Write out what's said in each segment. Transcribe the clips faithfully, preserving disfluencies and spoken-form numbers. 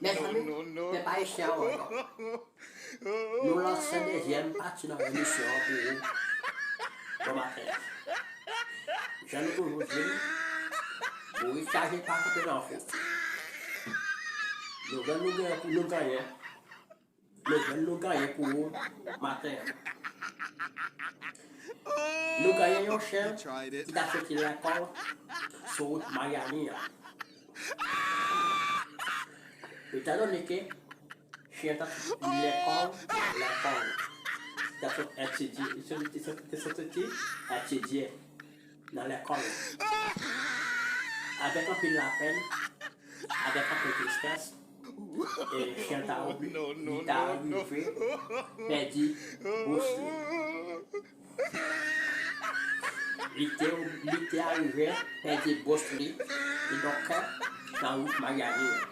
Mezanmi, pèp ayisyen an ankò. Nou lanse dezyèm pati nan emisyon an pou ou. Bon maten. Jan nou toujou di l, bourik chaje pa kanpe nan fou. Nouvèl nou genyen pou nou genyen. Nouvèl nou genyen pou ou maten an. Nou genyen yon chen ki ta soti lekòl sou wout Miami an. Etandone ke chen an ta soti lekòl, lekòl, ta sot etidye, li sot, li sot, li sot etidye nan lekòl la. Avèk anpil lapèn, avèk anpil tristès, e chen ta oubli, li ta rive pèdi bous li. Li te, li te arive pèdi bous li, e donk, nan wout Miami an.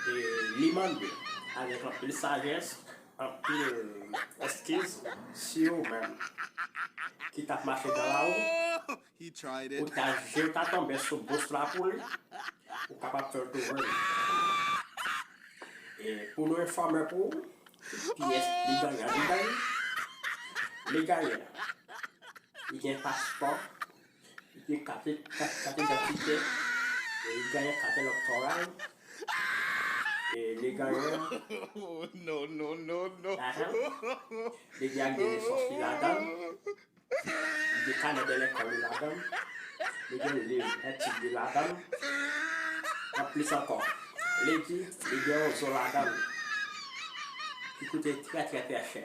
E li mande, avèk anpil sajès, anpil eskiz, si ou menm ki t ap mache nan lari, ou ta, je w ta tonbe sou bous la pou li, ou kapab fè l twouve l. E pou nou enfòme pou ou, kiyès li genyen, li genyen, li genyen, li gen paspò, li gen kat, kat, kat idantite, e li genyen kat elektoral, e li genyen, non, non, non, non, lajan, li gen ak de nesans li ladan l. Li gen kanè de lekòl li ladan l. Li gen liv etid li ladan l. Anplis ankò, li di li gen yon zo ladan l ki koute trè, trè, trè chè.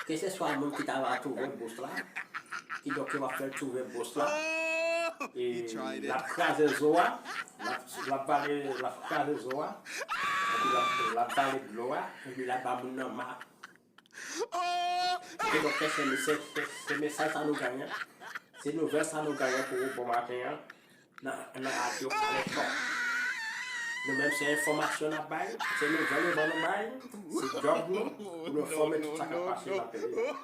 Keseswa moun ki ta va twouve bous la, kidonk yo va fè l twouve bous la, e l ap kraze zo a, l ap, l ap vale, l ap kraze zo a, epi l ap, l ap vale dlo a, epi l ap ba moun nan ma. Kidonk, se, se, se, se mesaj sa nou genyen. Se nouvèl sa nou genyen pou ou bon maten an. Nan, nan radyo Palè Chòk. Nou menm se enfòmasyon n ap bay, se nouvèl yo ban nou bay, se djòb nou, pou nou enfòme tout sa k ap pase nan peyi a.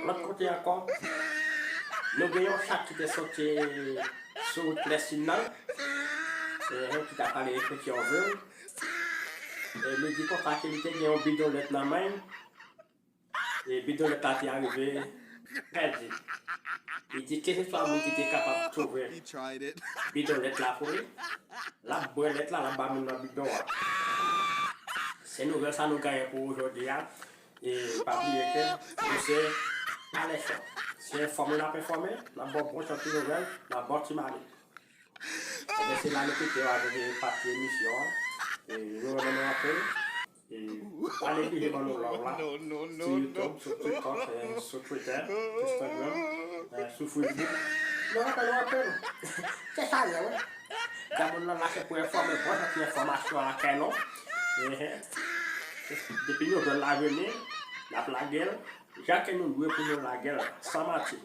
Lòt kote ankò, nou gen yon chat ki te soti sou wout Lèsinan, e, ki t ap ale Petyonvil. E li di konsa ke li te gen yon bidon lèt nan men l. E bidon lèt la te arive pèdi. Li di keseswa moun ki te kapab twouve bidon lèt la pou li, l ap bwè lèt la, l ap ba moun nan bidon an. Se nouvèl sa nou genyen pou ou jodi a. E pa bliye ke nou se Palè Chòk. Se enfòme n ap enfòme, n ap ba w bon jan ti nouvèl, n ap ba w ti mali. Ebyen, se la nou kite w avèk pati emisyon an. E nou renmen nou anpil. E pa neglije ban nou love la sou YouTube, sou TikTok, e sou Twitter, Instagram, e sou Facebook. Nou renmen nou anpil. Se sa l ye, wi. Gade moun nan la se pou enfòme, bon jan ti enfòmasyon an kè nou. Ehe. Depi nouvèl la vini, n ap lage l jan ke nou dwe pou nou lage l, san manti.